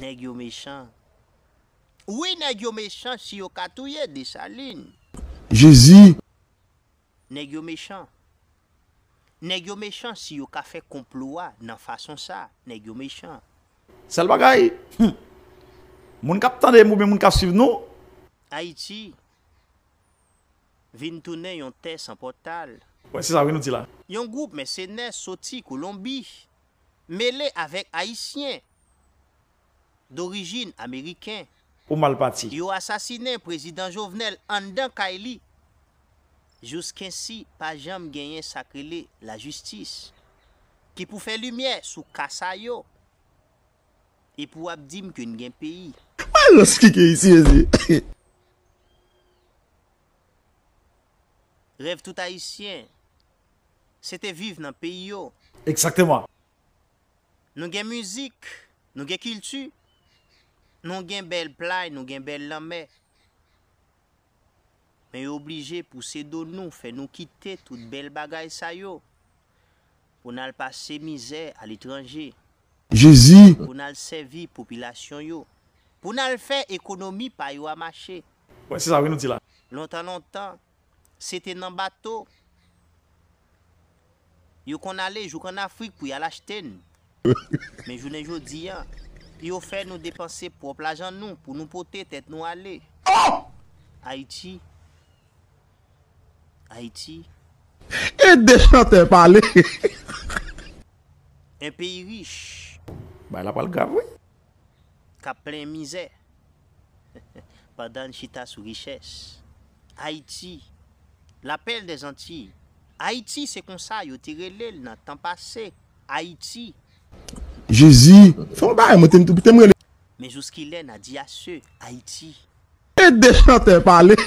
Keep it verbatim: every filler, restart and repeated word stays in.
Nèg yo mechan. Wi, nèg yo mechan si yo ka touye Desalin. Jezi. Nèg yo mechan. Nèg yo mechan si yo ka fè konplo a nan fason sa. Nèg yo mechan. Sèl bagay, hmm, moun k ap tande m oubyen moun k ap swiv nou, Ayiti vin tounen yon tè san pòtal. Wè, se sa wi nou di la. Yon gwoup mèsenè soti Kolonbi, mele avèk Ayisyen dorijin ameriken. Ou mal pati. Yo asasinen Prezidan Jovenel anndan kay li. Jouskensi pa janm genyen sa k rele lajistis ki pou fè limyè sou ka sa yo. Epi w ap di m ke n gen peyi. Alòs ki gen isi, mezi. Rèv tout Ayisyen, se te viv nan peyi yo. Egzakteman. Nou gen mizik, nou gen kilti, nou gen bèl play, nou gen bèl lanmè. Men yo oblije pouse do nou, fè nou kite tout bèl bagay sa yo, pou n al pase mizè aletranje. Jezi. Pou n al sèvi popilasyon yo, pou n al fè ekonomi pa yo a mache. Wè, se sa wi nou di la. Lontan, lontan, se te nan bato yo konn ale jouk ann Afrik pou y al achte n. Men jounen jodi a, yo fè nou depanse pwòp lajan nou pou nou pote tèt nou ale. Oh! Ayiti. Ayiti. Ede chantè pale. En peyi rich. Bagay la pral grav, wi. K ap plen mizè. Pandan n chita sou richès. Ayiti, la perle des Antilles. Ayiti, se konsa yo te rele l nan tan pase. Ayiti. Jezi, fè yon bagay, mwen te, te m rele. Men jouskilè n a di ase, Ayiti? Ede chantè pale.